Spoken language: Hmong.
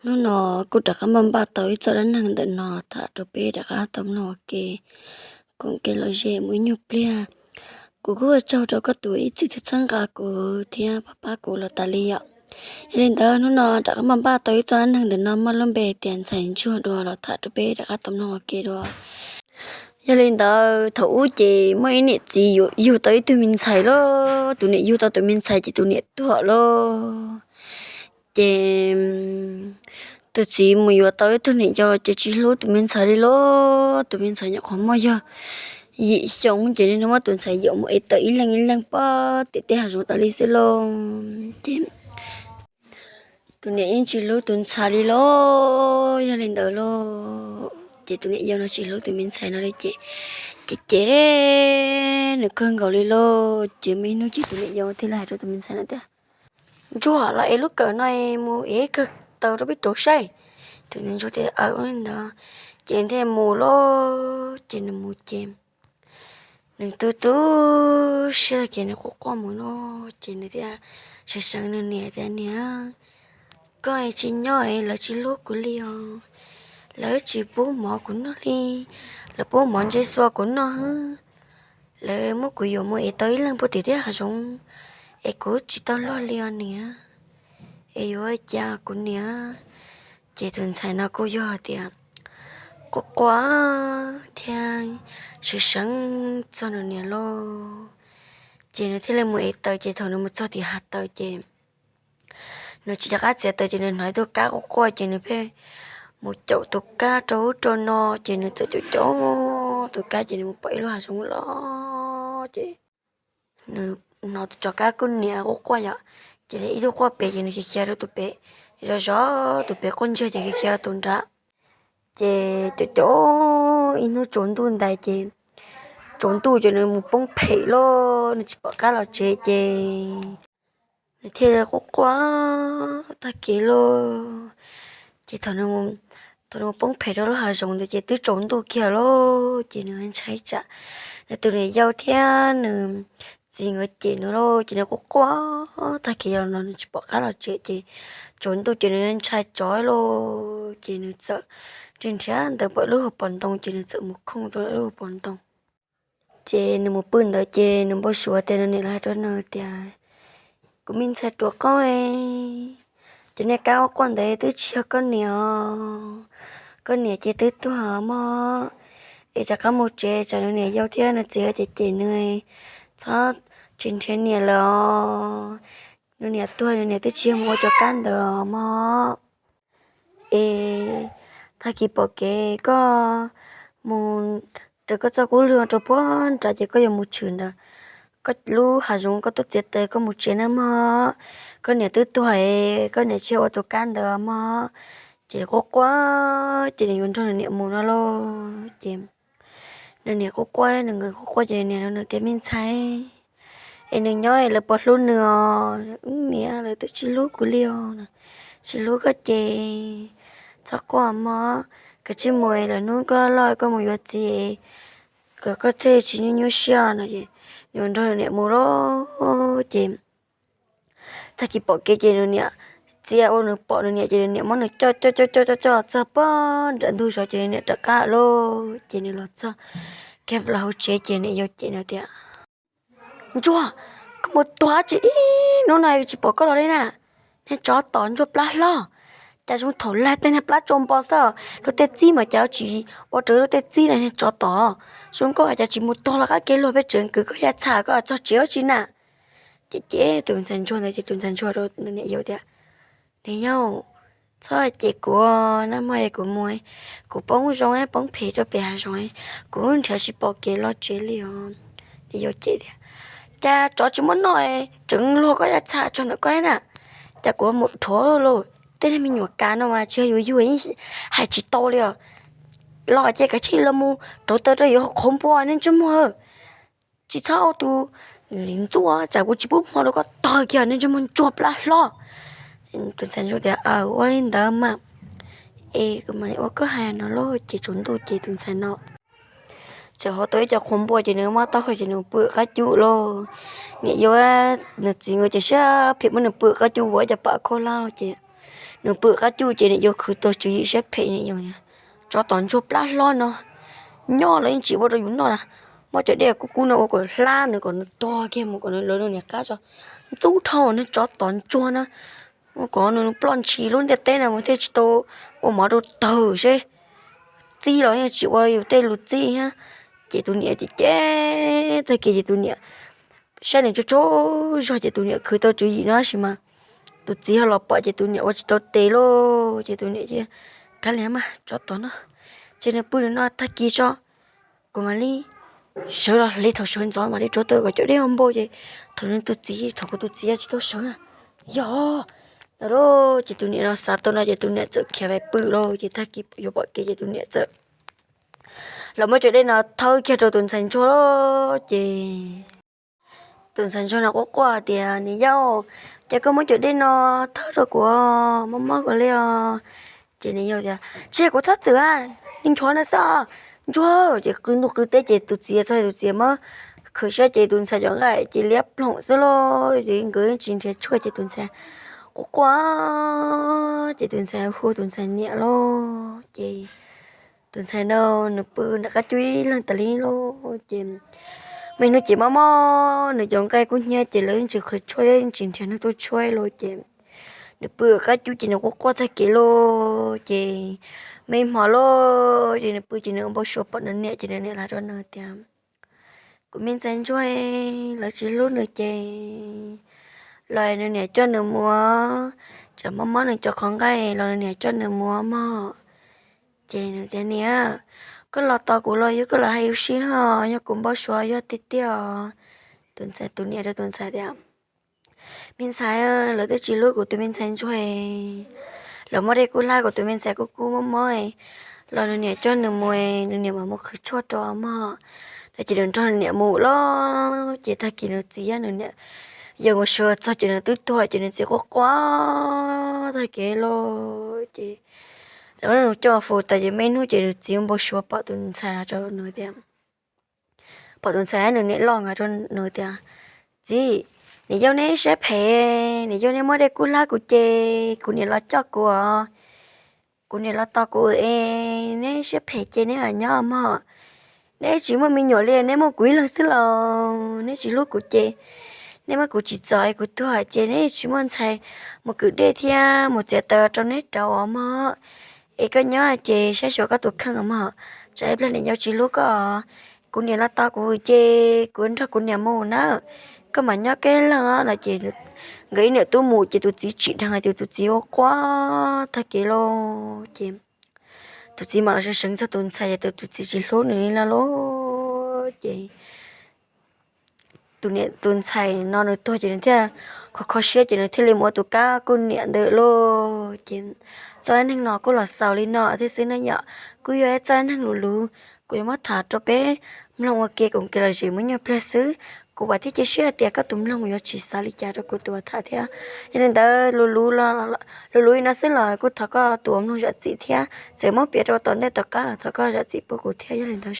Hnub no kuj rov qab npaj npaj tau ib txoj dab neeg ntawm no los tham rau peb rov qab tau mloog ua ke koom kev lom zem mus ib nyuag pliag. Kuv kuj ua tsaug rau koj tus ib txwm txhawb txhawb nqa kuv thiab pab pab kuv los tas li yom. Yog li ntawd hnub no rov qab npaj npaj tau ib txoj dab neeg ntawm no muaj lub npe tias ntxhais ntsuag dua los tham rau peb rov qab tau mloog ua ke dua. Yog li ntawd thaum ub ces muaj ib niam txiv yug tau ib tug me ntxhais lauj. Tus niam yug tau tus me ntxhais ces tus niam tuag lauj. Ces tus txiv mus yuav tau ib tug niam yau los ces tsis hlub tus me ntxhais li lauj. Tus me ntxhais nyuam qhuav muaj yog yim xyoo ces nws muab tus ntxhais yuam mus ev tawm ib leeg ib leeg pab tim tej hav zoov tas li xwb lauj. Ces tus niam yeej tsis hlub tus ntxhais li lauj. Yog li ntawd lauj, ces tus niam yau no tsis hlub tus me ntxhais no li ces, ces, ces nws kawg nkaus li lauj. Ces muaj ib hnub ces tus niam yau thiaj li hais rau tus me ntxhais no tias, Ntsuag, los ev lub kawm no mus ev kawg taws rau peb rauv saib. Tus niam ntsuag tias, Aws, ua li ntawd. Ces nws thiaj mus lauj. Ces nws mus ces nws tu tu siab ces nws quaj quaj mus no. Ces nws thiaj sawv seev nws niam tias, Niam, koj tsis nyob es lawv tsis hlub kuv li os. Lawv tsis pub mov kuv noj li, lawv pub mov ntse xua kuv noj xwb. Lawv muab kuv yuam mus ev tau ib leeg puag tim tej hav zoov es kuv tsis tau luag li os niam. Es yuav ua cas kuv niam? Ces tus ntxhais no kuj yog tias quaj quaj thiab sawv seev txog nws niam lauj. Ces nws thiaj li mus ev taws ces thaum nws mus txog tim hav taws ces nws tsis nco qab txiav taws ces nws hnov ib tug kab quaj quaj ces nws pheej mus caum tus kab rau ub rau no ces nws txawm caum caum tus kab ces nws mus pom ib lub hav zoov loj ces nws hnov tus cov kab kuj niam quaj quaj yom, ces nws ib tug quaj pem ces nws khiav khiav rau tus pem, zov zov tus pem quaj ntsiag ces khiav khiav rau tus nrad. Ces caum caum ib hnub tsaus ntuj ntais ces tsaus ntuj ces nws mus poob phem lauj, nws tsis pom qab los tsev ces nws thiaj li quaj quaj tag kev lauj. Ces thaum nws mus poob phem rau lub hav zoov ntawd ces twb tsaus ntuj kiag lauj, ces nws ntshai tsam nws tus niam yau thiab nws txiv nkawd cem nws lauj, ces nws quaj quaj tag kev los no nws tsis pom qab los tsev ces tsaus ntuj ces nws ntshai tsov lauj, ces nws txawm nrhiav nrhiav ntawd pom lub hauv paus ntoo ces nws txawm mus khooj rau lub hauv paus ntoo. Ces nws mus pw ntawd ces nws npau suav tias nws niam los hais rau nws tias, Kuv me ntxhais ruam qauj, cov niag kab quaj quaj ntawd twb tsis yog koj niam os, koj niam ces twb tuag mog, es rov qab mus tsev tsam nws niam yau thiab nws txiv cem cem nws, txhob tsis nrhiav niam lawm os. Nws niam tuag nws niam twb tsis yog mus ua cov kab ntawd mog. Es tag kis pom kev koj mus raws koj txoj kub lwg rau puag nrad ces koj yuav mus tshwm ntawd, koj lub hav zoov koj tuaj txiav taws koj mus tsev nawb mog. Koj niam twb tuag es koj niam tsis yog ua tus kab ntawd mog. Ces quaj quaj ces nws yuav nrog nws niam mus no lauj. Ces nws niam quaj quaj, nws nkawd quaj quaj ces nws niam rau nws tias, Me ntxhais, es nws nyob es lawv puas hlub nws os? Niam, lawv twb tsis hlub kuv li os. Tsis hlub koj ces txhob quaj mog, kav tsij mus es lwm hnub koj loj koj mus yuav txiv, kom koj thiaj tsis nyuaj nyuaj siab no. Ces nws nrog nws niam mus lauj. Ces tag kis pom kev ces nws niam txia ua nws pom nws niam ces nws niam muab nws coj coj coj coj coj coj txog puag nram ntug zos ces nws niam rov qab lauj. Ces nws los txog kiag plaws hauv tsev ces niam yau cem nws tias, Ntsuag, koj mus tuag tsi ib hnub no tsis pom koj los li na? Niag tsov tom ntsuag plab hlob, cas zoo thaum lag tej niag plab tsau npo xwb, luag tej txib mas cas tsis ua raws luag tej txib na niag tsov tom. Zoo nkauj cas tsis mus tuag los qab kev luag peb tseem kwv koj yaj txham koj txog tsev ua tsi na? Ces ces tus ntxhais ntsuag ntawd ces tus ntxhais ntsuag rau niam yau tias, Niam yau, txhob cem kuv na mog, kuv mus, kuv poob zoo poob phem rau pem hav zoov, kuv nrhiav tsis pom kev los tsev li os. Niam yau cem tias, Cas tsov tsis muaj noj, tseem luag koj yaj txham tso ntawm koj li na? Cas kuv mus dhuav lauj, tej niag me nyuam kav no mas tsis yog yuav yug yeej hais tsis tau li os. Los ces kav tsij los mus rauv taws rau yuav qhuav npua nej ntsej muag. Tsis txhob ua tus ntxim ntxuaj, tsam kuv tsis pub hmo rau koj tog kiag nej ntsej muag ntsuag plab hlob. Tus ntxhais ntsuag tias, Aws, ua li ntawd mas, es kuv mam li ua koj hais no lauj. Ces tsaus ntuj ces tus ntxhais no txawm hau tau ib co qhuav npua ces nws muab taub hau ces nws pw qab cub lauj. Niam yau nws txiv nkawd ces siab phem muab nws pw qab cub ua ib co pam khaub hlab lauj. Ces Nws pw qab cub ces niam yau khwv tau tswv yim siab phem, niam yau tias, tsov tom ntsuag plab hlob no nyob los yeej tsis ua rau yus noj na. Muab cov dej kub kub no ua kom hlab nws kom nws tuag kiag mus kom nws lawv nws niam qab tso. Ntxub dhau nws tsov tom ntsuag na, kom nws ploj ntshis lub ntiaj teb no mus thiaj tsis tau ua mov rau tawg seb. Txib los yeej tsis ua yus tej lus txib thiab. Ces tus niam ces cem tag kis ces tus niam saib nws tsaug tsaug zog ces tus niam khwv tau tswv yim no tab sis mas tus txiv ho los pom ces tus niam ua tsis tau tes lauj. Ces tus niam cia li, kav liam mas tsov tom no, ces nws pw nws noj tag kis tso, kuv mam li sawv los hle thaum sawv ntxov mam li rauv taws kom cov dej ua npau ces thaum nws tus txiv, thaum kuv tus txiv tsis tau sawv na. Yog no lauj, ces tus niam no xav tau no ces tus niam txawm khiav mus pw lauj. Ces tag kis yuav pom kev ces tus niam txawm los muab cov dej no thawb kiag rau tus ntxhais ntsuag lauj. Ces tus ntxhais ntsuag no quaj quaj tias, niam yau, cas koj muab cov dej no thawb rau kuv mob mob kuv li os? Ces niam yau tias, tsis yog kuv thawb txwm a, nws nchuav no xwb os, ntsuag. Ces qw ntuj qw teb ces tus txiv txog tus txiv muab khwv saib ces tus ntxhais cov nqaij ces liab ploog xwb lauj. Ces nkawd tsis nrhiav tshuaj ces tus ntxhais quaj quaj, ces tus ntxhais hu tus ntxhais niam lauj. Ces tus ntxhais no nws pw nram qab cub ib leeg tas li lauj. Ces me hnub ces mob mob nws cov nqaij kub hnyiab ces lawv yeej tsis qhwv tshuaj yeej tsis nrhiav neeg tuaj tshuaj li lauj. Ces nws pw qab cub ces nws quaj quaj tag kev lauj. Ces me hmo lauj, ces nws pw ces nws ua npau suav pom nws niam ces nws niam hais rau nws tias, kuv me ntxhais ntsuag, lawv tsis hlub nws ces los nws niam coj nws mus, tsam mob mob nws cov qhov nqaij los nws niam coj nws mus mog. Ces nws tias, niam, koj los tos kuv los yog koj los hais ua si ho, yog kuv npau suav yog tiag tiag os. Tus ntxhais tus niam rau tus ntxhais tias, me ntxhais, lawv twb tsis hlub kuv tus me ntxhais ntsuag, lawv muab dej kub hlab kuv tus me ntxhais kub kub mob mob los nws niam coj nws mus, nws niam mam mus qhwv tshuaj rau mog. No ces nws nrog nws niam mus lauj. Ces tag kis nws txiv nws niam yau mus xyuas txog ces nws twb tuag ces nws txiv quaj quaj tag kev lauj. Ces lawv muab nws coj mus faus tas ces me hnub ces nws txiv npau suav pom tus ntxhais rau nws tias, pom tus ntxhais nws niam loj nkaus rau nws tias, txiv, niam yau neb siab phem, niam yau neb muab dej kub hlab kuv ces kuv niam los coj kuv os. Kuv niam los tos kuv es neb siab phem ces neb mam nyob mog. Neb tsis muaj me nyuam li, neb muaj kuv ib leeg xwb los neb tsis hlub kuv ces neb muab kuv tsim txom es kuv tuag ces neb tsis muaj ntxhais mus kwm dej thiab mus txiav taws rau neb rauv os mog. Es koj nyob ces saib xyuas koj tus kheej mog, tsam ib pliag niam yau tsis hlub koj. Kuv niam los tos kuv ces kuv nrog kuv niam mus na, koj mam nyob koj ib leeg no ces nkawd ib niam tub mus ces tus txiv tsim dheev ces tus txiv ua quaj tag kev lauj. Ces tus txiv mam los seev seev txog tus ntxhais ces tus txiv tsis hlub nws li no lauj. Ces tus niam tus ntxhais no nws tuag ces nws thiaj kho kho siab ces nws thiaj li mus ua tus kab kuj niam ntawd lauj. Ces txoj dab neeg no kuj los xaus li no thiab xwb ne yom. Kuj yog ib txoj dab neeg luv luv, kuv yuav muab tham rau peb mloog ua ke koom kev lom zem muaj nyuaj pliag xwb. Kuv vam thiab cia siab hais tias koj tus mloog yuav tsis xav li cas rau kuv tus tham thiab. Yog li ntawd, luv luv li no xwb los kuj thov koj tus uas mloog zam txim thiab, txawm muab piav rau tom ntej tom qab los thov koj zam txim pub kuv thiab. Yog li ntawd,